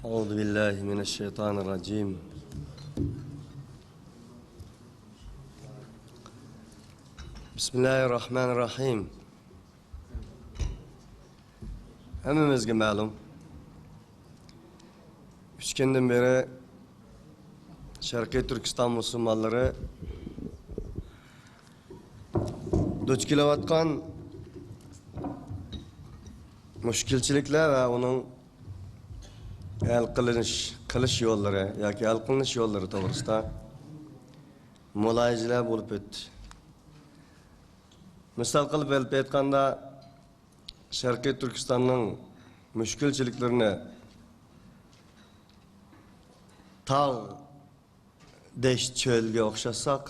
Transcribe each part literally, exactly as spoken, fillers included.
أعوذ بالله من الشيطان الرجيم. بسم الله الرحمن الرحيم. ھەممىمىزگە مەلۇم، ئۈچ كۈندىن بېرى شەرقىي تۈركىستان مۇسۇلمانلىرى دۇچ كېلىۋاتقان مۈشكۈلچىلىكلەر ۋە ئۇنىڭ ھەل قىلىنىش، قىلىش يوللىرى ياكى ھەل قىلىنىش يوللىرى توغرىسىدا مۇلاھىزىلەر بولۇپ ئۆتتى. مىسال قىلىپ ئېلىپ ئېيتقاندا، شەرقىي تۈركىستاننىڭ مۈشكۈلچىلىكلىرىنى تاغ، دەشت، چۆلگە ئوخشاتساق،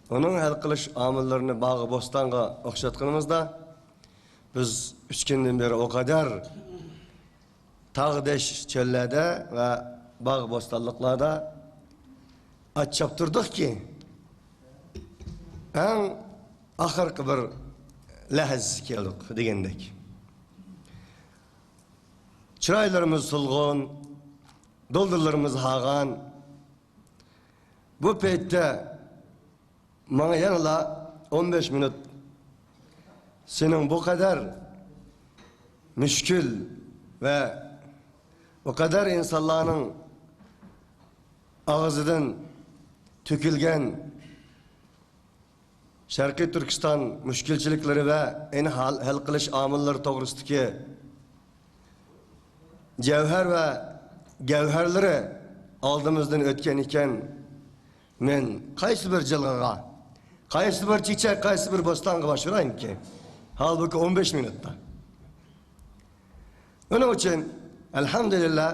ئۇنىڭ ھەل قىلىش ئامىللىرىنى باغ، بوستانغا ئوخشاتقىنىمىزدا، بىز ئۈچ كۈندىن بېرى ئۇ قەدەر تاغ، دەشت، چۆللەردە ۋە باغ، بوستانلىقلاردا ئات چاپتۇردۇقكى، ئەڭ ئاخىرقى بىر لەھزىسى كەلدۇق دېگەندەك. چىرايلىرىمىز سولغۇن، دولدۇرلىرىمىز ھارغان. بۇ پەيتتە ماڭا يەنىلا ئون بەش مىنۇت سېنىڭ بۇ قەدەر مۈشكۈل ۋە بۇ قەدەر ئىنسانلارنىڭ ئاغزىدىن تۆكۈلگەن شەرقىي تۈركىستان مۈشكۈلچىلىكلىرى ۋە ئېنى ھەل، ھەل قىلىش ئامىللىرى توغرىسىدىكى جەۋھەر ۋە گەۋھەرلىرى ئالدىمىزدىن ئۆتكەن ئىكەن، مەن قايسى بىر جىلغىغا، قايسى بىر چېچەك، قايسى بىر بوستانغا باش ئۇرايمىكىن؟ ھالبۇكى، ئون بەش مىنۇتتا. ئۇنىڭ ئۈچۈن، ئەلھەمدۇلىللا،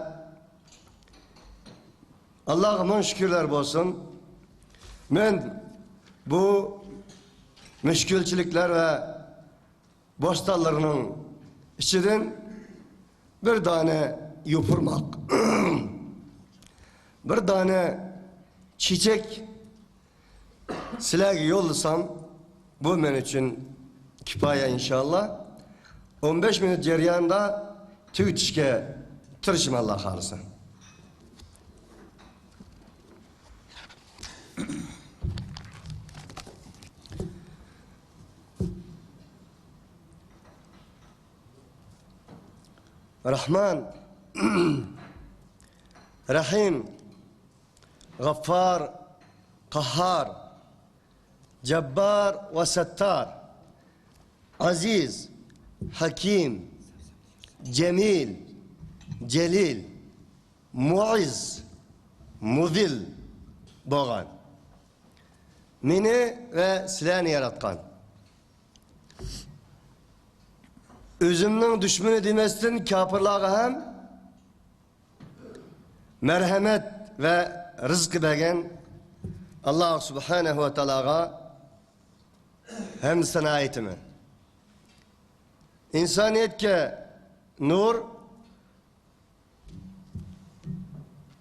ئاللاغا مىڭ شۈكۈرلەر بولسۇن. مەن بۇ مۈشكۈلچىلىكلەر ۋە بوستانلىرىنىڭ ئىچىدىن بىر دانە يوپۇرماق، بىر دانە چېچەك سىلەرگە يوللىسام، بۇ مەن ئۈچۈن كۇپايە، ئىنشاللا. ئون بەش مىنۇت جەريانىدا تۈگىتىشكە تىرىشىمەن، ئاللا خالىسا. رەھمان، رەھىم، غەففار، قەھھار، جەببار ۋە سەتتار، ئەزىز، ھەكىم، جەمىل، جەلىل، مۇئىز، مۇزىل بولغان. مېنى ۋە سىلەرنى ياراتقان. ئۆزۈمنىڭ دۈشمىنى دېمەستىن، كاپىرلارغا ھەم مەرھەمەت ۋە رىزقى بەرگەن ئاللا سۇبھانەھۇ ۋە تائالاغا ھەمدۇ سانا ئېيتىمەن. ئىنسانىيەتكە نۇر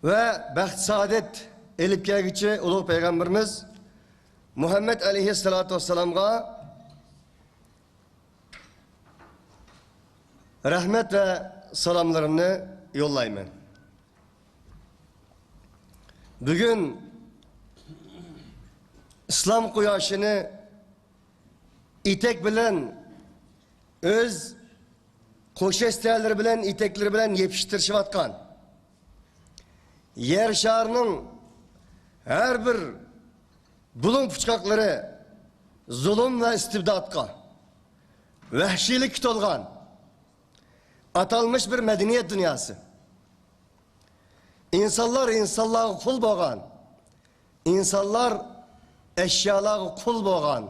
ۋە بەخت-سائادەت ئېلىپ كەلگۈچى ئۇلۇغ پەيغەمبىرىمىز مۇھەممەد ئەلەيھىسسالاتۇ ۋەسسالامغا رەھمەت ۋە سالاملىرىمنى يوللايمەن. بۈگۈن ئىسلام قۇياشىنى ئېتەك بىلەن، ئۆز قوش ھەسسىلىرى بىلەن، ئېتەكلىرى بىلەن يېپىشتۇرۇشۇۋاتقان، يەر شارىنىڭ ھەر بىر بۇلۇڭ-پۇچقاقلىرى زۇلۇم ۋە ئىستىبداتقا، ۋەھشىيلىككە تولغان ئاتالمىش بىر مەدەنىيەت دۇنياسى. ئىنسانلار ئىنسانلارغا قۇل بولغان، ئىنسانلار ئەشيالارغا قۇل بولغان.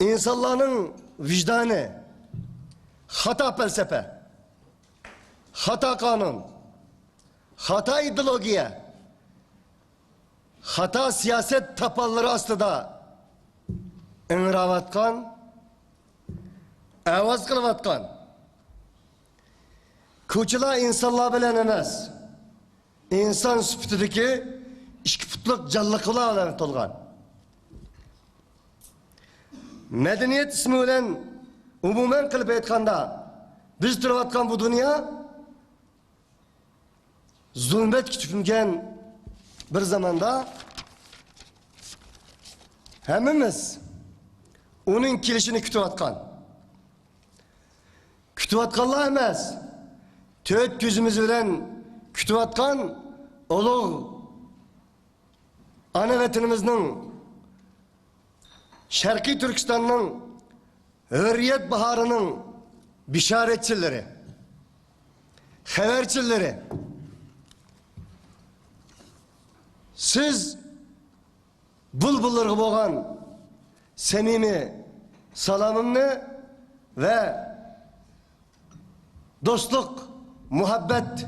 ئىنسانلارنىڭ ۋىجدانى، خاتا پەلسەپە، خاتا قانۇن، خاتا ئىدېئولوگىيە، خاتا سىياسەت تاپانلىرى ئاستىدا ئىڭراۋاتقان، ئاۋاز قىلىۋاتقان. كوچىلار ئىنسانلار بىلەن ئەمەس، ئىنسان سۈپىتىدىكى ئىككى پۇتلۇق جانلىقلار بىلەن تولغان. مەدەنىيەت ئىسمى بىلەن ئومۇمەن قىلىپ ئېيتقاندا، بىز تۇرۇۋاتقان بۇ دۇنيا زۇلمەتكە چۆمگەن بىر زاماندا، ھەممىمىز ئۇنىڭ كېلىشىنى كۈتۈۋاتقان. كۈتۈۋاتقانلا ئەمەس، تۆت كۆزىمىز بىلەن كۈتۈۋاتقان ئۇلۇغ ئانا ۋەتىنىمىزنىڭ، شەرقىي تۈركىستاننىڭ ھۆرىيەت باھارىنىڭ بېشارەتچىلىرى، خەۋەرچىلىرى، سىز بۇلبۇللارغا بولغان سەمىمىي سالامىمنى ۋە دوستلۇق، مۇھەببەت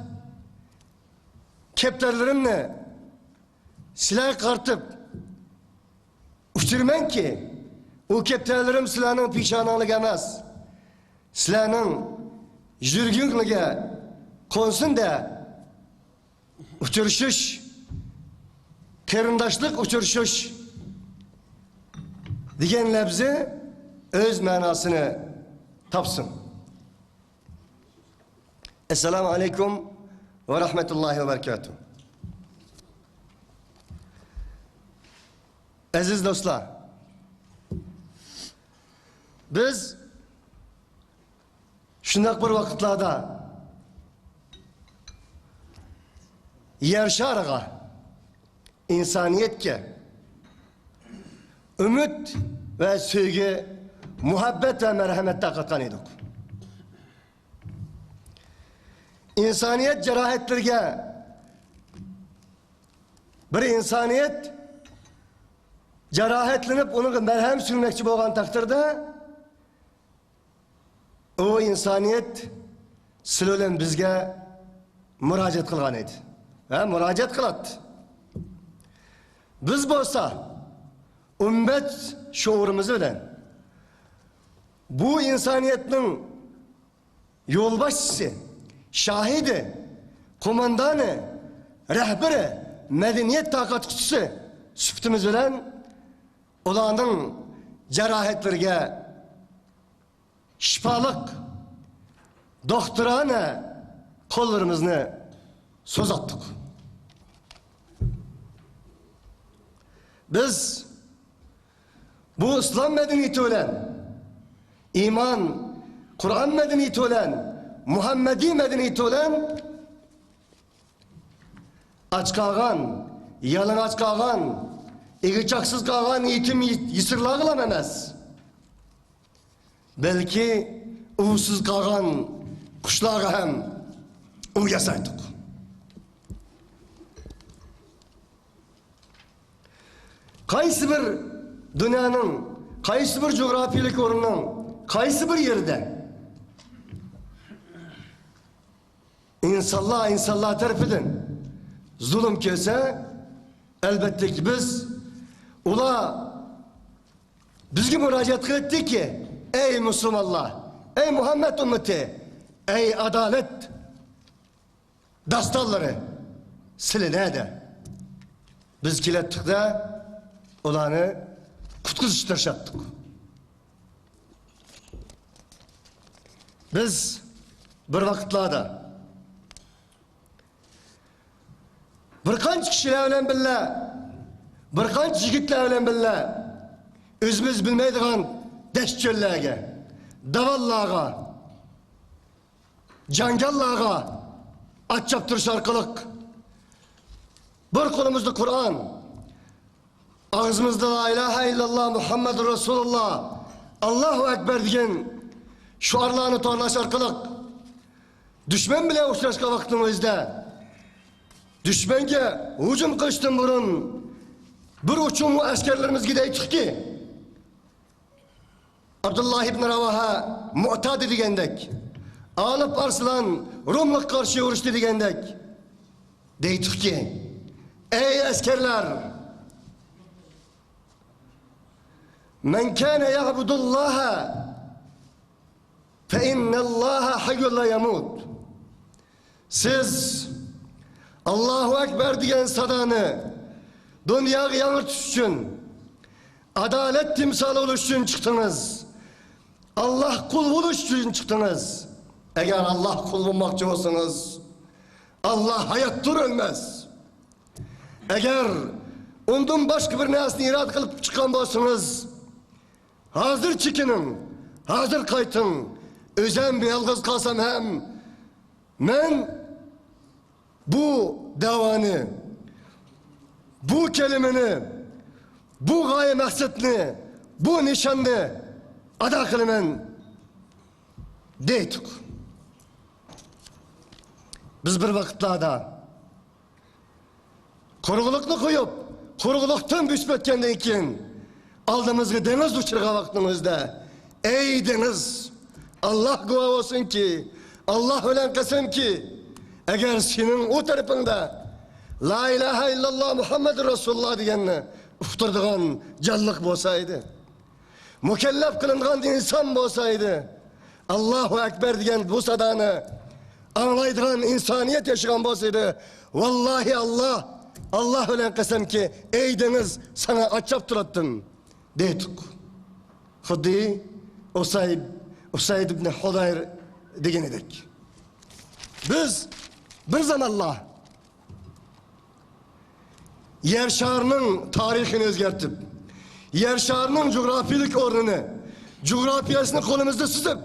كەپتەرلىرىمنى سىلەرگە قارىتىپ ئۇچۇرىمەنكى، ئۇ كەپتەرلىرىم سىلەرنىڭ پېشانىڭلارغا ئەمەس، سىلەرنىڭ يۈرىكىڭلارغا قونسۇن دە. ئۇچرىشىش، قېرىنداشلىق ئۇچرىشىش دېگەن لەپزى ئۆز مەناسىنى تاپسۇن. ئەسسالامۇ ئەلەيكۇم ۋە رەھمەتۇللاھى ۋە بەرىكاتۇھ. ئەزىز دوستلار، بىز شۇنداق بىر ۋاقىتلاردا يەر شارىغا، ئىنسانىيەتكە ئۈمىد ۋە سۆيگۈ، مۇھەببەت ۋە مەرھەمەت تارقاتقان ئىدۇق. ئىنسانىيەت جاراھەتلىرىگە، بىر ئىنسانىيەت جاراھەتلىنىپ، ئۇنىڭغا مەرھەم سۈرمەكچى بولغان تەقدىردە، ئۇ ئىنسانىيەت سىلى بىلەن بىزگە مۇراجىئەت قىلغان ئىدى ۋە مۇراجىئەت قىلاتتى. بىز بولسا ئۈممەت شوئۇرىمىز بىلەن بۇ ئىنسانىيەتنىڭ يولباشچىسى، شاھىدى، قوماندانى، رەھبىرى، مەدەنىيەت تارقاتقۇچىسى سۈپىتىمىز بىلەن ئۇلارنىڭ جاراھەتلىرىگە شىپالىق، دوختۇرانە قوللىرىمىزنى سوزاتتۇق. بىز بۇ ئىسلام مەدەنىيىتى بىلەن، ئىمان، قۇرئان مەدەنىيىتى بىلەن، مۇھەممەدىي مەدەنىيىتى بىلەن ئاچ قالغان، يالىڭاچ قالغان، ئىگە-چاقىسىز قالغان يېتىم يېسىرلارغىلا ئەمەس، بەلكى ئۇۋىسىز قالغان قۇشلارغا ھەم ئۇۋا ياسايتتۇق. قايسى بىر دۇنيانىڭ، قايسى بىر جۇغراپىيەلىك ئورۇننىڭ قايسى بىر يېرىدە ئىنسانلار ئىنسانلار تەرىپىدىن زۇلۇم كۆرسە، ئەلۋەتتىكى بىز، ئۇلار بىزگە مۇراجىئەت قىلاتتىكى، ئەي مۇسۇلمانلار، ئەي مۇھەممەد ئۈممىتى، ئەي ئادالەت داستانلىرى، سىلى نەدە؟ بىز كېلەتتۇق-دە، ئۇلارنى قۇتقۇزۇشقا تىرىشاتتۇق. بىز بىر ۋاقىتلاردا بىر قانچە كىشىلەر بىلەن بىللە، بىر قانچە يىگىتلەر بىلەن بىللە ئۆزىمىز بىلمەيدىغان دەشت-چۆللەرگە، داۋانلارغا، جاڭگاللارغا ئات چاپتۇرۇش ئارقىلىق بىر قولىمىزدا قۇرئان، ئاغزىمىزدا لا ئىلاھە ئىللاللا مۇھەممەدۇر رەسۇلۇللا، ئاللاھۇ ئەكبەر دېگەن شوئارلارنى تورلاش ئارقىلىق دۈشمەن بىلەن ئۇچراشقان ۋاقىتنىڭ ئۆزىدە دۈشمەنگە ھۇجۇم قىلىشتىن بۇرۇن بىر ئۇچۇم ئەسكەرلىرىمىزگە دەيتتۇقكى، ئابدۇللا ئىبن راۋاھا مۇئتادى دېگەندەك، ئالىپ ئارسلان روملۇققا قارشى ئۇرۇشتى دېگەندەك، دەيتتۇقكى، ئەي ئەسكەرلەر! مەن كانە يەئبۇدۇللاھە فەئىننەللاھە ھەييۇن لا يەمۇت. سىز ئاللاھۇ ئەكبەر دېگەن سادانى دۇنياغا ياڭرىتىش ئۈچۈن، ئادالەت تىمسالى بولۇش ئۈچۈن چىقتىڭىز. ئاللاھ قۇل بولۇش ئۈچۈن چىقتىڭىز. ئەگەر ئاللاھ قۇل بولماقچى بولسىڭىز، ئاللاھ ھاياتتۇر، ئۆلمەس. ئەگەر ئۇندىن باشقا بىر نەرسىنى ئىرادە قىلىپ چىققان بولسىڭىز، ھازىر چېكىنىڭ، ھازىر قايتىڭ. ئۆزۈم يالغۇز قالسام ھەم، مەن بۇ دەۋانى، بۇ كەلىمىنى، بۇ غايە مەقسەتنى، بۇ نىشاننى ئادا قىلىمەن، دەيتتۇق. بىز بىر ۋاقىتلاردا قۇرۇقلۇقنى قويۇپ، قۇرۇقلۇقتىن بۆسۈپ ئۆتكەندىن كېيىن، ئالدىمىزغا دېڭىز ئۇچرىغان ۋاقتىمىزدا، ئەي دېڭىز، ئاللاھ گۇۋاھ بولسۇنكى، ئاللاھ بىلەن قەسەمكى، ئەگەر سېنىڭ ئۇ تەرىپىڭدە لا ئىلاھە ئىللاللاھ مۇھەممەدۇر رەسۇلۇللاھ دېگەننى ئۇقتۇرىدىغان جانلىق بولسا ئىدى، مۇكەللەپ قىلىنغان ئىنسان بولسا ئىدى، ئاللاھۇ ئەكبەر دېگەن بۇ سادانى ئاڭلايدىغان ئىنسانىيەت ياشىغان بولسا ئىدى، ۋاللاھى ئاللاھ، ئاللاھ بىلەن قەسەمكى، ئەي دېڭىز، ساڭا ئاچچاپ تۇراتتىم، دەيتتۇق. خۇددى ئۇسايد، ئۇسايد ئىبنى خۇداير دېگىنىدەك. بىز بىر زامانلار يەر شارىنىڭ تارىخىنى ئۆزگەرتىپ، يەر شارىنىڭ جۇغراپىيىلىك ئورنىنى، جۇغراپىيەسىنى قولىمىزدا سىزىپ،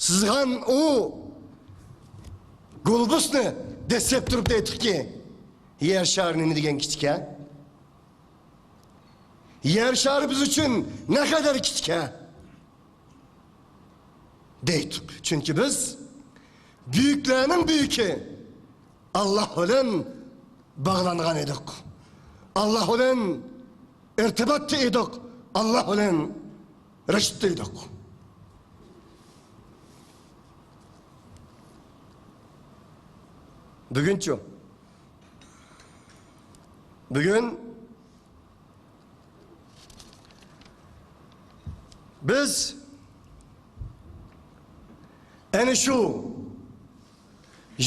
سىزغان ئۇ گۇلبۇسنى دەسسەپ تۇرۇپ دەيتتۇقكى، يەر شارى نېمە دېگەن كىچىكە؟ يەر شارى بىز ئۈچۈن نەقەدەر كىچىكە؟ دەيتتۇق. چۈنكى بىز بۈيۈكلەرنىڭ بۈيۈكى ئاللاھ بىلەن باغلانغان ئىدۇق. ئاللاھ بىلەن ئىرتىباتتا ئىدۇق. ئاللاھ بىلەن رىشتىدا ئىدۇق. بۈگۈنچۇ؟ بۈگۈن بىز ئەنە شۇ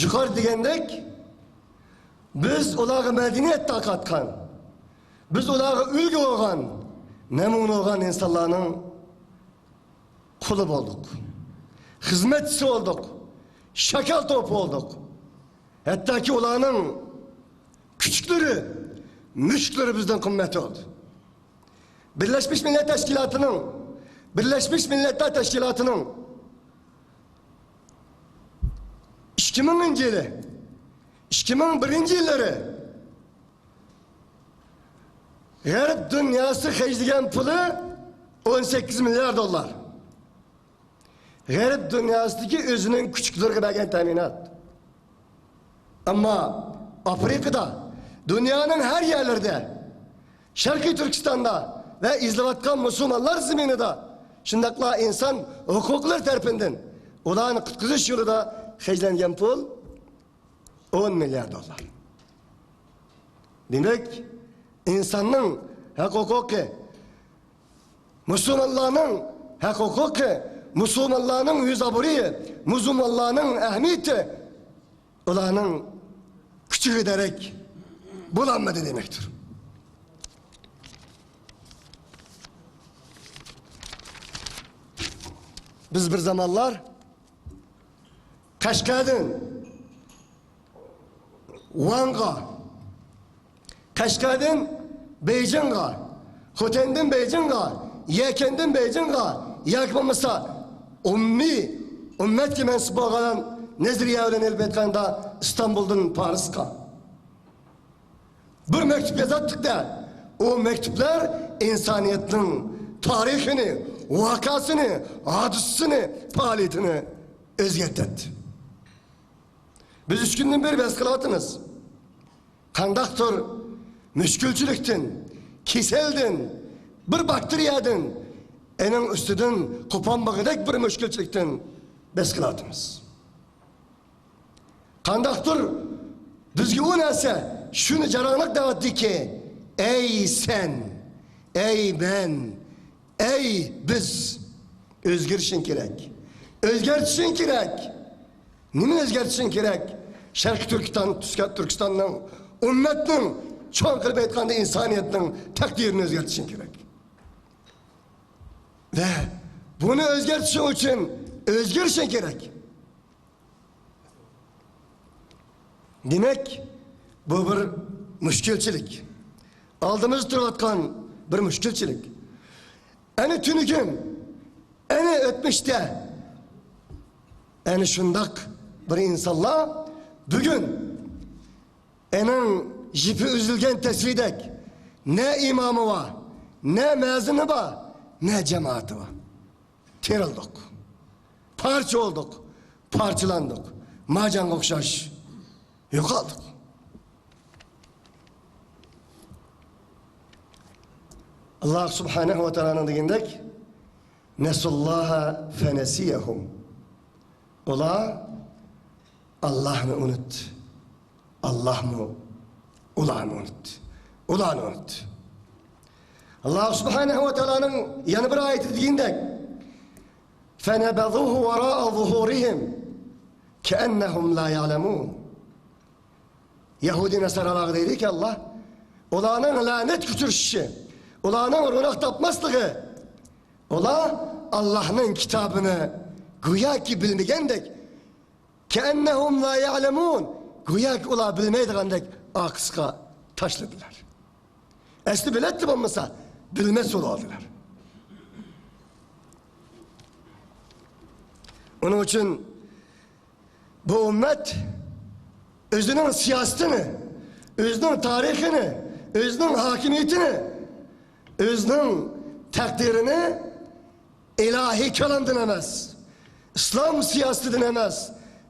يۇقىرى دېگەندەك، بىز ئۇلارغا مەدەنىيەت تارقاتقان، بىز ئۇلارغا ئۈلگە بولغان، نەمۇنە بولغان ئىنسانلارنىڭ قۇلى بولدۇق، خىزمەتچىسى بولدۇق، شاكال توپى بولدۇق. ھەتتاكى ئۇلارنىڭ كۈچۈكلىرى، مۈشۈكلىرى بىزدىن قىممەت بولدى. بىرلەشمىش مىللەت تەشكىلاتىنىڭ، بىرلەشمىش مىللەتلەر تەشكىلاتىنىڭ ئىككى مىڭىنچى يىلى، ئىككى مىڭ بىرىنچى يىللىرى غەرب دۇنياسى خەجلىگەن پۇلى ئون سەككىز مىليارد دوللار. غەرب دۇنياسىدىكى ئۆزىنىڭ كۈچۈكلىرىگە بەرگەن تەمىنات. ئەمما ئافرىقىدا، دۇنيانىڭ ھەر يەرلىرىدە، شەرقىي تۈركىستاندا ۋە ئېزىلىۋاتقان مۇسۇلمانلار زېمىنىدا، شۇنداقلا ئىنسان ھوقۇقلىرى تەرىپىدىن ئۇلارنى قۇتقۇزۇش يولىدا خەجلەنگەن پۇل ئون مىليارد دوللار. دېمەك، ئىنساننىڭ ھەق ھوقۇقى، مۇسۇلمانلارنىڭ ھەق ھوقۇقى، مۇسۇلمانلارنىڭ يۈز ئابرۇيى، مۇسۇلمانلارنىڭ ئەھمىيىتى ئۇلارنىڭ كۈچىگە دېرەك بولالمىدى دېمەكتۇر. بىز بىر زامانلار قەشقەردىن ۋانغا، قەشقەردىن بېيجىڭغا، خوتەندىن بېيجىڭغا، يەكەندىن بېيجىڭغا ياكى بولمىسا ئومۇمىي ئۈممەتكە مەنسۇپ بولغان نەزەرىيە بىلەن ئېلىپ ئېيتقاندا ئىستانبۇلدىن پارىسقا بىر مەكتۇپ يازاتتۇق-دە، ئۇ مەكتۇپلار ئىنسانىيەتنىڭ تارىخىنى، ۋەقەسىنى، ھادىسىسىنى، پائالىيىتىنى ئۆزگەرتەتتى. بىز ئۈچ كۈندىن بېرى بەس قىلىۋاتىمىز. قانداقتۇر مۈشكۈلچىلىكتىن، كېسەلدىن، بىر باكتېرىيەدىن، ئېنىڭ ئۈستىدىن قوپالمىغۇدەك بىر مۈشكۈلچىلىكتىن بەس قىلىۋاتىمىز. قانداقتۇر بىزگە ئۇ نەرسە شۇنى جاراڭلىق دەۋاتىدىكى، ئەي سەن، ئەي مەن، ئەي بىز، ئۆزگىرىشىڭ كېرەك. ئۆزگەرتىشىڭ كېرەك. نېمىنى ئۆزگەرتىشىڭ كېرەك؟ شەرقىي تۈركىستان، تۈركىستاننىڭ ئۈممەتنىڭ، چوڭ قىلىپ ئېيتقاندا ئىنسانىيەتنىڭ تەقدىرىنى ئۆزگەرتىشىڭ كېرەك. ۋە بۇنى ئۆزگەرتىشىڭ ئۈچۈن ئۆزگىرىشىڭ كېرەك. دېمەك، بۇ بىر مۈشكۈلچىلىك. ئالدىمىزدا تۇرۇۋاتقان بىر مۈشكۈلچىلىك. ئەنە تۈنۈگۈن، ئەنە ئۆتمۈشتە، ئەنە شۇنداق بىر ئىنسانلار بۈگۈن ئەنىڭ يىپى ئۈزۈلگەن تەسۋىردەك نە ئىمامى بار، نە مەزىنى بار، نە جامائىتى بار. تېرىلدۇق. پارچە بولدۇق. پارچىلاندۇق. مارجانغا ئوخشاش يوقالدۇق. ئاللاھ سۇبھانەھۇ ۋە تائالانىڭ دېگىنىدەك، نەسۇللاھە فەنەسىيەھۇم. ئۇلار ئاللاھنى ئۇنتتى. ئاللاھمۇ ئۇلارنى ئۇنتتى. ئۇلارنى ئۇنتتى. ئاللاھ سۇبھانەھۇ ۋە تائالانىڭ يەنە بىر ئايىتىدە دېگىنىدەك، فەنەبەزۇھۇ ۋەرائە زۇھۇرىھىم كەئەننەھۇم لا يەئلەمۇن. يەھۇدىي ناسارالارغا دەيدىكى ئاللاھ، ئۇلارنىڭ لەنەتكە ئۇچرىشىشى، ئۇلارنىڭ روناق تاپماسلىقى، ئۇلار ئاللاھنىڭ كىتابىنى گوياكى بىلمىگەندەك، كەئەننەھۇم لا يەئلەمۇن، گوياكى ئۇلار بىلمەيدىغاندەك ئارقىسىغا تاشلىدىلار. ئەسلى بىلەتتى بولمىسا، بىلمەس بولۇۋالدىلار. ئۇنىڭ ئۈچۈن بۇ ئۈممەت ئۆزىنىڭ سىياسىتىنى، ئۆزىنىڭ تارىخىنى، ئۆزىنىڭ ھاكىمىيىتىنى، ئۆزىنىڭ تەقدىرىنى ئىلاھىي كالامدىن ئەمەس، ئىسلام سىياسىتىدىن ئەمەس،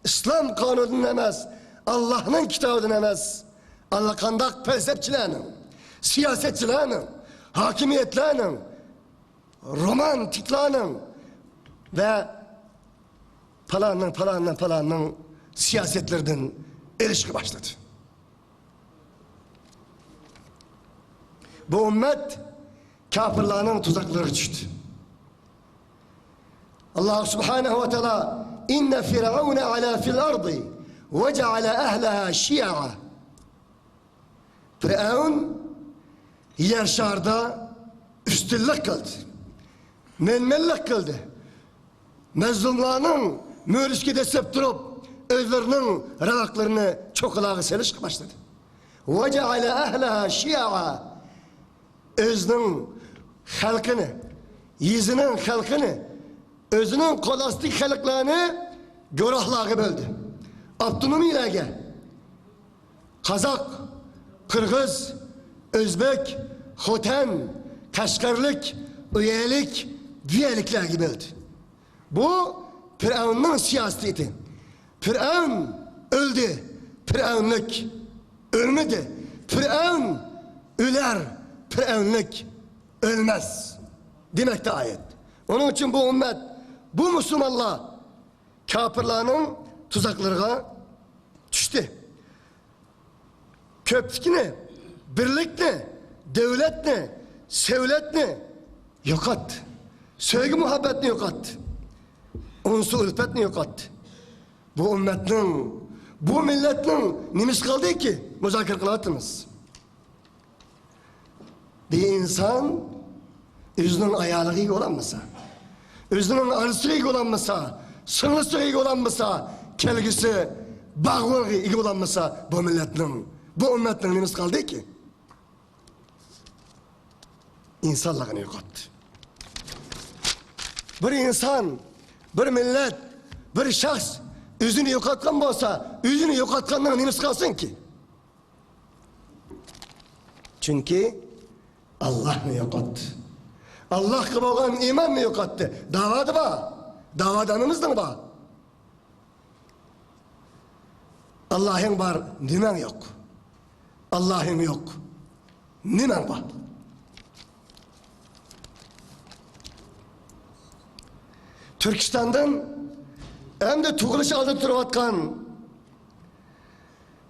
ئىسلام قانۇنىدىن ئەمەس، ئاللاھنىڭ كىتابىدىن ئەمەس، ئاللىقانداق پەلسەپچىلەرنىڭ، سىياسەتچىلەرنىڭ، ھاكىمىيەتلەرنىڭ، رومانتىكلارنىڭ ۋە پالاننىڭ، پالاننىڭ، پالاننىڭ سىياسەتلىرىدىن ئېلىشقا باشلىدى. بۇ ئۈممەت كاپىرلارنىڭ تۇزاقلىرىغا چۈشتى. ئاللاھ سۇبھانەھۇ ۋە تائالا، إن فرعون علا في الأرض وجعل أهلها شيعا. پىرئەۋن يەر شارىدا ئۈستۈنلۈك قىلدى، مەنمەنلىك قىلدى. مەزلۇملارنىڭ مۈرىسىگە دەسسەپ تۇرۇپ، ئۆزلىرىنىڭ راۋاقلىرىنى چوققىلارغا سېلىشقا باشلىدى. وجعل أهلها شيعا. ئۆزىنىڭ خەلقىنى، يېزىنىڭ خەلقىنى، ئۆزىنىڭ قول ئاستىدىكى خەلقلەرنى گۇرۇھلارغا بۆلدى. ئاپتونومىيىلەرگە، قازاق، قىرغىز، ئۆزبېك، خوتەن، قەشقەرلىك، ئۇيەلىك، بۇيەلىكلەرگە بۆلدى. بۇ پىرئەۋننىڭ سىياسىتى ئىدى. پىرئەۋن ئۆلدى، پىرئەۋنلىك ئۆلمىدى. پىرئەۋن ئۆلەر، پىرئەۋنلىك ئۆلمەس، دېمەكتە ئايەت. ئۇنىڭ ئۈچۈن بۇ ئۈممەت، بۇ مۇسۇلمانلار كاپىرلارنىڭ تۇزاقلىرىغا چۈشتى. كۆپلۈكنى، بىرلىكنى، دۆلەتنى، سەۋلەتنى يوقاتتى. سۆيگۈ مۇھەببەتنى يوقاتتى. ئۇنسۇ ئۈلپەتنى يوقاتتى. بۇ ئۈممەتنىڭ، بۇ مىللەتنىڭ نېمىسى قالدىكى؟ مۇزاكىرە قىلىۋاتىمىز. بىر ئىنسان ئۆزىنىڭ ئايالىغا ئىگە بولالمىسا، ئۆزىنىڭ ئانىسىغا ئىگە بولالمىسا، سىڭلىسىغا ئىگە بولالمىسا، كەلگۈسى باغۋەنگە ئىگە بولالمىسا، بۇ مىللەتنىڭ، بۇ ئۈممەتنىڭ نېمىسى قالدىكى؟ ئىنسانلىقىنى يوقاتتى. بىر ئىنسان، بىر مىللەت، بىر شەخس ئۆزىنى يوقاتقان بولسا، ئۆزىنى يوقاتقاننىڭ نېمىسى قالسۇنكى؟ چۈنكى ئاللاھنى يوقاتتى. ئاللاھقا بولغان ئىماننى يوقاتتى. داۋادا بار. داۋادا ھەممىمىزنىڭ بار. ئاللاھىڭ بار، نېمەڭ يوق؟ ئاللاھىڭ يوق، نېمەڭ بار؟ تۈركىستاندىن ئەمدى تۇغۇلۇش ئالدىدا تۇرۇۋاتقان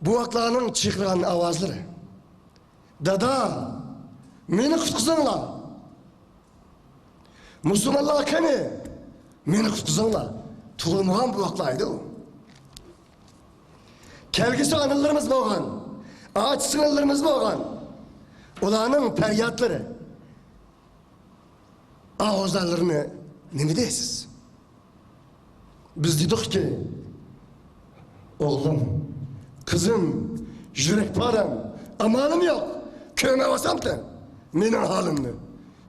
بوۋاقلارنىڭ چىقىرغان ئاۋازلىرى. دادا، مېنى قۇتقۇزۇڭلار. مۇسۇلمانلار قېنى؟ مېنى قۇتقۇزۇڭلار. تۇغۇلمىغان بوۋاقلار ئىدى ئۇ. كەلگۈسى ئانىلىرىمىز بولغان، ئاچا سىڭىللىرىمىز بولغان. ئۇلارنىڭ پەريادلىرى، ئاۋازلىرىنى نېمە دەيسىز؟ بىز دېدۇقكى، ئوغلۇم، قىزىم، يۈرەك پارەم، ئامالىم يوق. كۆرمەيۋاتامسەن مېنىڭ ھالىمنى؟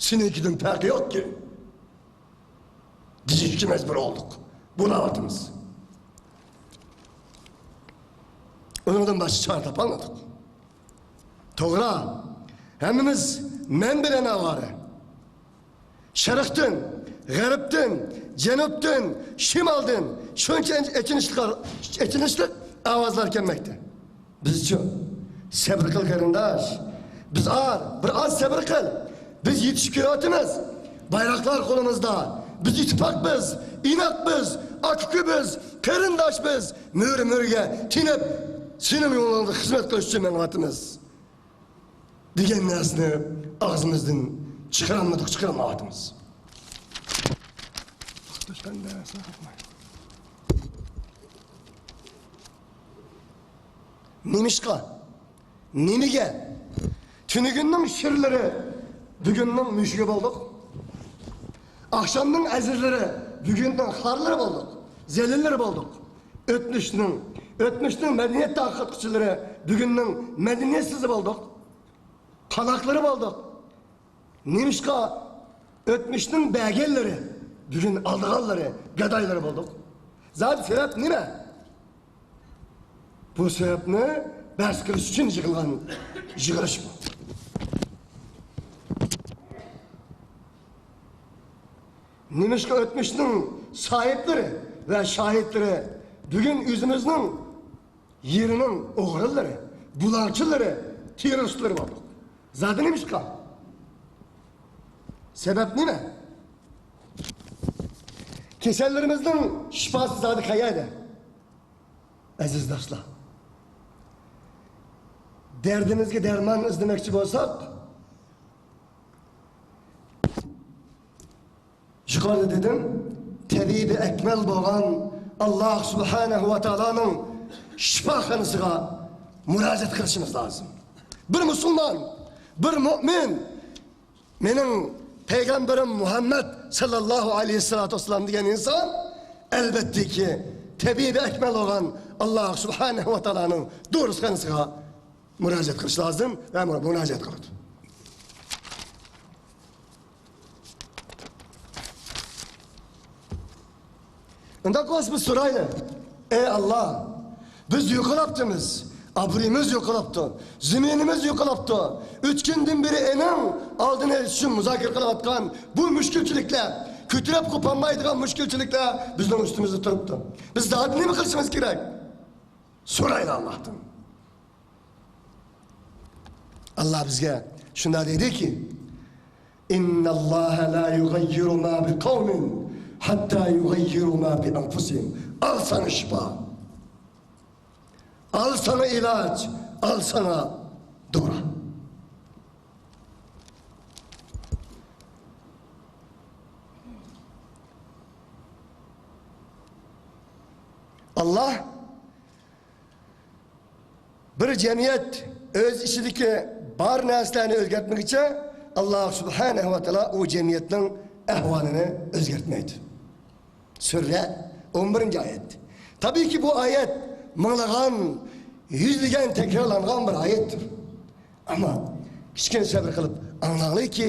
سېنىڭكىدىن پەرقى يوقكى. دېيىشكە مەجبۇر بولدۇق. بولاۋاتىمىز. ئۇنىڭدىن باشقا چارە تاپالمىدۇق. توغرا، ھەممىمىز مەن بىلەن ئاۋارە. شەرقتىن، غەربتىن، جەنۇبتىن، شىمالدىن شۇنچە ئېچىنىشلىق، ئېچىنىشلىق ئاۋازلار كەلمەكتە. بىزچۇ؟ سەبرى قىل، قېرىنداش. بىز ئار، بىر ئاز سەبرى قىل. بىز يېتىشىپ كېلىۋاتىمىز. بايراقلار قولىمىزدا. بىز ئىتتىپاقبىز، ئىناقبىز، ئاكا-ئۇكىبىز، قېرىنداشبىز. مۈرە-مۈرىگە تىنىپ، سېنىڭ يولۇڭدا خىزمەت قىلىش ئۈچۈن مېڭىۋاتىمىز، دېگەن نەرسىنى ئاغزىمىزدىن چىقىرالمىدۇق، چىقىرالمايۋاتىمىز. نېمىشقا؟ نېمىگە؟ تۈنۈگۈننىڭ شىرلىرى بۈگۈننىڭ مۈشۈكى بولدۇق. ئاخشامنىڭ ئەزىزلىرى بۈگۈننىڭ خارلىرى بولدۇق، زېلىنلىرى بولدۇق. ئۆتمۈشنىڭ، ئۆتمۈشنىڭ مەدەنىيەت تارقاتقۇچىلىرى بۈگۈننىڭ مەدەنىيەتسىزى بولدۇق، قالاقلىرى بولدۇق. نېمىشقا ئۆتمۈشنىڭ بەرگەنلىرى بۈگۈن ئالىدىغانلىرى، گادايلىرى بولدۇق؟ زادى سەۋەب نېمە؟ بۇ سەۋەبنى بەس قىلىش ئۈچۈن يىغىلغان يىغىلىش بۇ. نېمىشقا ئۆتمۈشنىڭ ساھىبلىرى ۋە شاھىتلىرى بۈگۈن ئۆزىمىزنىڭ يېرىنىڭ ئوغرىلىرى، بۇلاڭچىلىرى، تېررورىستلىرى بولدۇق؟ زادى نېمىشقا؟ سەۋەب نېمە؟ كېسەللىرىمىزنىڭ شىپاسى زادى قەيەردە؟ ئەزىز دوستلار، دەردىمىزگە دەرمان ئىزدىمەكچى بولساق، يۇقىرىدا دېدىم، تەبىبى ئەكمەل بولغان ئاللاھ سۇبھانەھۇ ۋە تائالانىڭ شىپاخانىسىغا مۇراجىئەت قىلىشىمىز لازىم. بىر مۇسۇلمان، بىر مۇئمىن، مېنىڭ پەيغەمبىرىم مۇھەممەد ساللاللاھۇ ئەلەيھىسسالاتۇ ۋەسسالام دېگەن ئىنسان، ئەلۋەتتىكى، تەبىبى ئەكمەل بولغان ئاللاھ سۇبھانەھۇ ۋە تائالانىڭ دورۇسخانىسىغا مۇراجىئەت قىلىش لازىم ۋە مۇراجىئەت قىلىدۇ. ئۇنداق بولسا بىز سورايلى. ئەي ئاللاھ، بىز يوقىلاپتىمىز. ئابرۇيىمىز يوقىلاپتۇ. زېمىنىمىز يوقىلاپتۇ. ئۈچ كۈندىن بېرى ئېنىڭ ئالدىنى ئېلىش ئۈچۈن مۇزاكىرە قىلىۋاتقان بۇ مۇشكۈلچىلىكلەر، كۆتۈرۈپ قوپالمايدىغان مۇشكۈلچىلىكلەر بىزنىڭ ئۈستىمىزدە تۇرۇپتۇ. بىز زادى نېمە قىلىشىمىز كېرەك؟ سورايلى ئاللاھتىن. ئاللاھ بىزگە شۇنداق دەيدۇكى، «إن الله لا يغير ما بقوم حتى يغيروا ما بأنفسهم.» ئال ساڭا شىپا، ئال ساڭا ئىلاج، ئال ساڭا دورا. ئاللاھ بىر جەمئىيەت ئۆز ئىچىدىكى بار نەرسىلەرنى ئۆزگەرتمىگۈچە، ئاللاھ سۇبھانەھۇ ۋە تائالا ئۇ جەمئىيەتنىڭ ئەھۋالىنى ئۆزگەرتمەيدۇ. سۈرە، ئون بىرىنچى ئايەت. تەبىئىيكى، بۇ ئايەت مىڭلىغان، يۈزلىگەن تەكرارلانغان بىر ئايەتتۇر. ئەمما كىچىككىنە سەۋر قىلىپ ئاڭلاڭلىكى،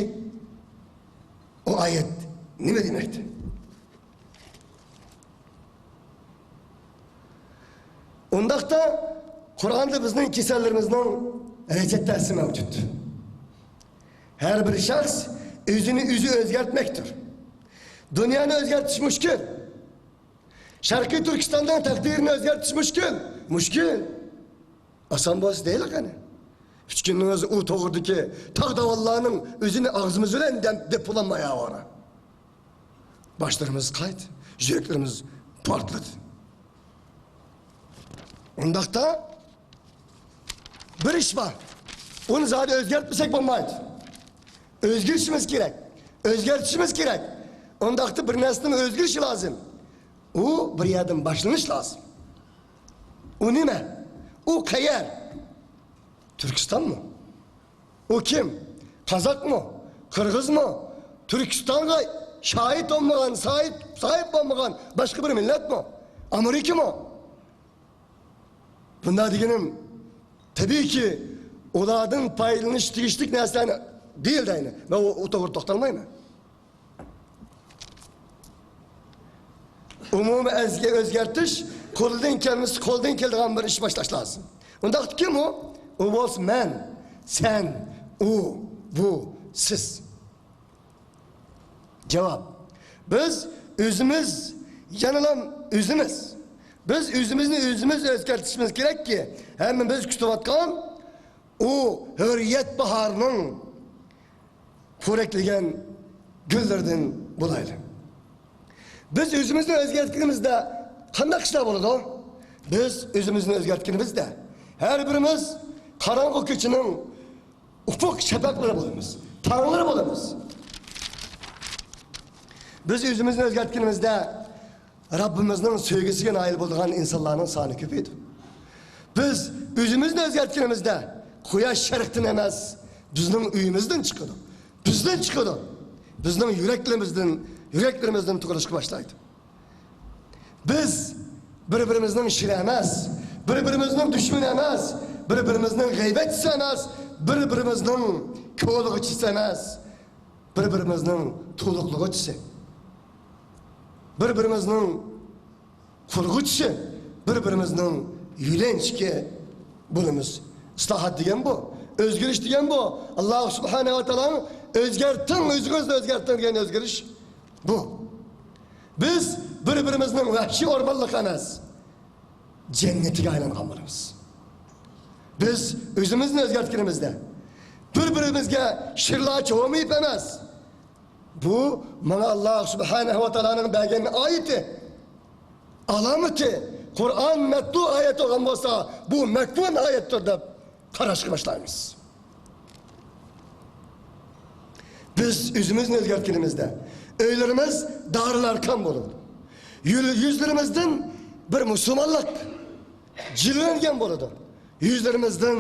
ئۇ ئايەت نېمە دېمەكتە؟ ئۇنداقتا قۇرئاندا بىزنىڭ كېسەللىرىمىزنىڭ رېتسېپتاسى مەۋجۇت. ھەر بىر شەخس ئۆزىنى ئۆزى ئۆزگەرتمەكتۇر. دۇنيانى ئۆزگەرتىش مۈشكۈل. شەرقىي تۈركىستاننىڭ تەقدىرىنى ئۆزگەرتىش مۈشكۈل. مۈشكۈل. ئاسان بولسا دەيلى قېنى. ئۈچ كۈننىڭ ئۆزى ئۇ توغرىدىكى تاغ داۋانلارنىڭ ئۆزىنى ئاغزىمىز بىلەن دەپ، دەپ بولالماي ئاۋارە. باشلىرىمىز قايتى، يۈرەكلىرىمىز پارتلىدى. ئۇنداقتا بىر ئىش بار. ئۇنى زادى ئۆزگەرتمىسەك بولمايدۇ. ئۆزگىرىشىمىز كېرەك. ئۆزگەرتىشىمىز كېرەك. ئۇنداقتا بىر نەرسىنىڭ ئۆزگىرىشى لازىم. ئۇ بىر يەردىن باشلىنىش لازىم. ئۇ نېمە؟ ئۇ قەيەر؟ تۈركىستانمۇ؟ ئۇ كىم؟ قازاقمۇ؟ قىرغىزمۇ؟ تۈركىستانغا شاھىت بولمىغان، ساھىب، ساھىب بولمىغان باشقا بىر مىللەتمۇ؟ ئامېرىكىمۇ؟ بۇنداق دېگىنىم، تەبىئىيكى، ئۇلاردىن پايدىلىنىش تېگىشلىك نەرسىلەرنى دېيىل دەيمەن. مەن ئۇ، ئۇ توغرىدا توختالمايمەن. ئومۇمىي ئەزگە ئۆزگەرتىش قولدىن كەلمىسە، قولدىن كېلىدىغان بىر ئىش باشلاش لازىم. ئۇنداقتىكى ئۇ، ئۇ بولسا مەن، سەن، ئۇ، بۇ، سىز. جاۋاب. بىز ئۆزىمىز، يەنىلا ئۆزىمىز. بىز ئۆزىمىزنى ئۆزىمىز ئۆزگەرتىشىمىز كېرەككى، ھەممىمىز كۈتۈۋاتقان ئۇ ھۆرىيەت باھارىنىڭ پورەكلىگەن گۈللىرىدىن بولايلى. بىز ئۆزىمىزنى ئۆزگەرتكىنىمىزدە قانداق ئىشلار بولىدۇ؟ بىز ئۆزىمىزنى ئۆزگەرتكىنىمىزدە ھەر بىرىمىز قاراڭغۇ كېچىنىڭ ئۇپۇق شەپەقلىرى بولىمىز، تاڭلىرى بولىمىز. بىز ئۆزىمىزنى ئۆزگەرتكىنىمىزدە رەببىمىزنىڭ سۆيگۈسىگە نائىل بولىدىغان ئىنسانلارنىڭ سانى كۆپىيىدۇ. بىز ئۆزىمىزنى ئۆزگەرتكىنىمىزدە قۇياش شەرقتىن ئەمەس، بىزنىڭ ئۆيىمىزدىن چىقىدۇ. بىزدىن چىقىدۇ. بىزنىڭ يۈرەكلىرىمىزدىن، يۈرەكلىرىمىزدىن تۇغۇلۇشقا باشلايدۇ. بىز بىر-بىرىمىزنىڭ شىرى ئەمەس، بىر-بىرىمىزنىڭ دۈشمىنى ئەمەس، بىر-بىرىمىزنىڭ غەيۋەتچىسى ئەمەس، بىر-بىرىمىزنىڭ كولىغۇچىسى ئەمەس، بىر-بىرىمىزنىڭ تولۇقلىغۇچىسى، بىر-بىرىمىزنىڭ قۇرغۇچىسى، بىر-بىرىمىزنىڭ يۆلەنچۈكى بولىمىز. ئىسلاھات دېگەن بۇ، ئۆزگىرىش دېگەن بۇ. ئاللا سۇبھانەھۇ ۋە تائالانىڭ «ئۆزگەرتىڭ، ئۆزىڭىزنى ئۆزگەرتىڭ» دېگەن ئۆزگىرىش بۇ. بىز بىر-بىرىمىزنىڭ ۋەھشىي ئورمانلىق ئەمەس، جەننىتىگە ئايلانغان بولىمىز. بىز ئۆزىمىزنى ئۆزگەرتكىنىمىزدە، بىر-بىرىمىزگە شىرلارچە ھومىيىپ ئەمەس، بۇ ماڭا ئاللا سۇبھانەھۇ ۋە تائالانىڭ بەرگەن ئايىتى، ئالامىتى، قۇرئان مەتلۇ ئايەت بولغان بولسا، بۇ مەكنۇن ئايەتتۇر دەپ قاراشقا باشلايمىز. بىز ئۆزىمىزنى ئۆزگەرتكىنىمىزدە، ئۆيلىرىمىز دارىلئەركان بولىدۇ. يۈل-، يۈزلىرىمىزدىن بىر مۇسۇلمانلىق جىلۋىلەنگەن بولىدۇ. يۈزلىرىمىزدىن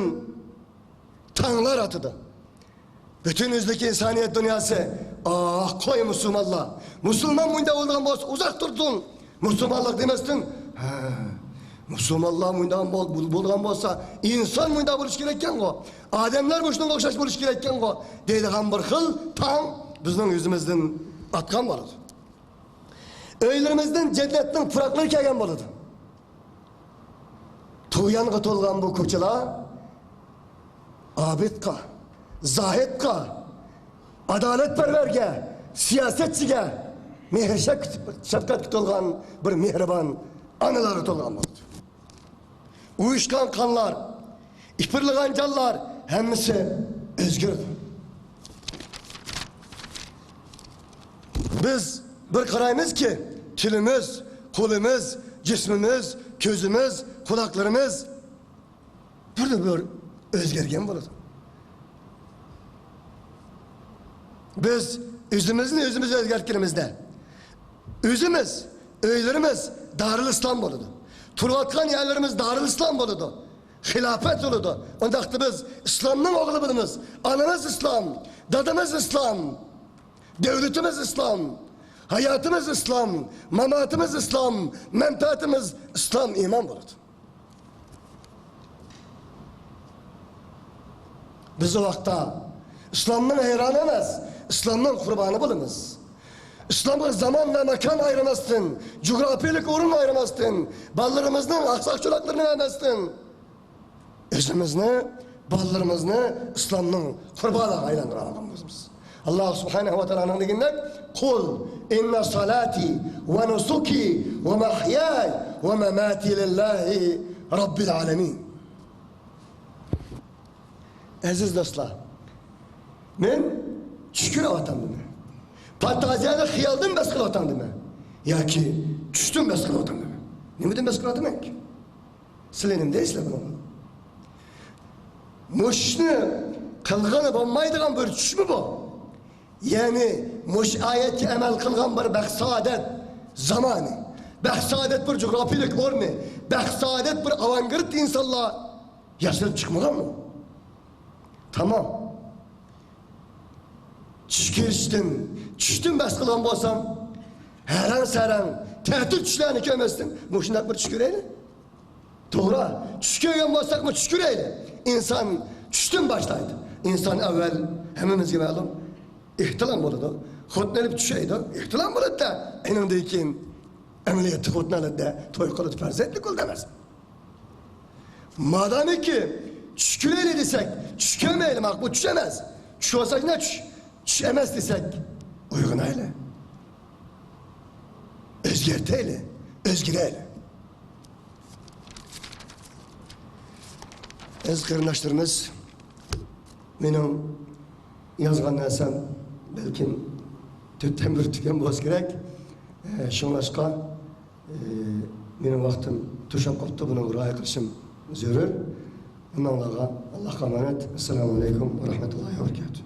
تاڭلار ئاتىدۇ. پۈتۈن ئۆزلۈك ئىنسانىيەت دۇنياسى، ئاھ، قوي مۇسۇلمانلار. مۇسۇلمان مۇنداق بولىدىغان بولسا ئۇزاق تۇرسۇن. مۇسۇلمانلىق دېمەستىن، ھە، مۇسۇلمانلار مۇنداق بول-، بول-، بولىدىغان بولسا، ئىنسان مۇنداق بولۇشى كېرەككەنغۇ، ئادەملەر مۇشۇنىڭغا ئوخشاش بولۇشى كېرەككەنغۇ دەيدىغان بىر خىل تاڭ بىزنىڭ يۈزىمىزدىن ئاتقان بولىدۇ. ئۆيلىرىمىزدىن جەننەتنىڭ پۇراقلىرى كەلگەن بولىدۇ. تۇغيانغا تولغان بۇ كوچىلار ئابىدقا، زاھىدقا، ئادالەتپەرۋەرگە، سىياسەتچىگە، مېھىر شەپ-، شەپقەتكە تولغان بىر مېھرىبان ئانىلارغا تولغان بولىدۇ. ئۇيۇشقان قانلار، ئىپىرلىغان جانلار ھەممىسى ئۆزگىرىدۇ. بىز بىر قارايمىزكى، تىلىمىز، قولىمىز، جىسمىمىز، كۆزىمىز، قۇلاقلىرىمىز بىردىنبىر ئۆزگەرگەن بولىدۇ. بىز ئۆزىمىزنى ئۆزىمىز ئۆزگەرتكىنىمىزدە، ئۆزىمىز، ئۆيلىرىمىز دارىل ئىسلام بولىدۇ. تۇرۇۋاتقان يەرلىرىمىز دارىل ئىسلام بولىدۇ. خىلاپەت بولىدۇ. ئۇنداقتا بىز ئىسلامنىڭ ئوغلى بولىمىز. ئانىمىز ئىسلام، دادىمىز ئىسلام، دۆلىتىمىز ئىسلام، ھاياتىمىز ئىسلام، ماماتىمىز ئىسلام، مەنپەئەتىمىز ئىسلام، ئىمان بولىدۇ. بىز ئۇ ۋاقىتتا ئىسلامنىڭ ھەيرانى ئەمەس، ئىسلامنىڭ قۇربانى بولىمىز. ئىسلامغا زامان ۋە ماكان ئايرىماستىن، جۇغراپىيىلىك ئورۇن ئايرىماستىن، بالىلىرىمىزنىڭ ئاقساق-چولاقلىرىنى بەرمەستىن، ئۆزىمىزنى، بالىلىرىمىزنى ئىسلامنىڭ قۇربانىغا ئايلاندۇرالىغان بولىمىز. ئاللا سۇبھانەھۇ ۋە تائالانىڭ دېگىنىدەك، قۇل ئىننا سالاتى ۋە نۇسۇكى ۋە مەھياي ۋە مەماتى لىللاھى رەببىل ئالەمىن. ئەزىز دوستلار، مەن چۈش كۆرۈۋاتامدىمەن؟ پانتازىيەدە، خىيالدىن بەس قىلىۋاتامدىمەن؟ ياكى چۈشتىن بەس قىلىۋاتامدىمەن؟ نېمىدىن بەس قىلىۋاتىمەنكى؟ سىلەر نېمە دەيسىلەر بۇنىڭغا؟ مۇشۇنى قىلغىلى بولمايدىغان بىر چۈشمۇ بۇ؟ يەنى مۇشۇ ئايەتكە ئەمەل قىلغان بىر بەخت-سائادەت زامانى، بەخت-سائادەت بىر جۇغراپىيىلىك ئورنى، بەخت-سائادەت بىر ئاۋانگارت ئىنسانلار ياشىنىپ چىقمىغانمۇ؟ تامام. چۈش كۆرۈشتىن، چۈشتىن بەس قىلغان بولسام، ھەرەڭ-سەرەڭ، تەتۈر چۈشلەرنى كۆرمەستىن، مۇشۇنداق بىر چۈش كۆرەيلى. توغرا، چۈش كۆرگەن بولساقمۇ چۈش كۆرەيلى. ئىنسان چۈشتىن باشلايدۇ. ئىنسان ئەۋۋەل، ھەممىمىزگە مەلۇم، ئېھتىلام بولىدۇ. خوتۇن ئېلىپ چۈشەيدۇ، ئېھتىلام بولىدۇ-دە. ئېنىڭدىن كېيىن ئەمەلىيەتتە خوتۇن ئالىدۇ-دە، توي قىلىدۇ، پەرزەنتلىك بولىدۇ ئەمەس. مادامىكى چۈش كۆرەيلى دېسەك، چۈش كۆرمەيلى، ماقۇل، چۈش ئەمەس. چۈش بولسا يەنە چۈش، چۈش ئەمەس دېسەك، ئويغىنايلى. ئۆزگەرتەيلى، ئۆزگىرەيلى. ئەزىز قېرىنداشلىرىمىز، مېنىڭ يازغان نەرسەم بەلكىم تۆتتىن بىرى تۈگەن بولسا كېرەك. ئە، شۇڭلاشقا، ئە، مېنىڭ ۋاقتىم توشۇپ قاپتۇ، بۇنىڭغا رىئايە قىلىشىم زۆرۈر. ھەممىڭلارغا ئاللاھقا ئامانەت. ئەسسالامۇ ئەلەيكۇم ۋە رەھمەتۇللاھى ۋە بەرىكاتۇھ.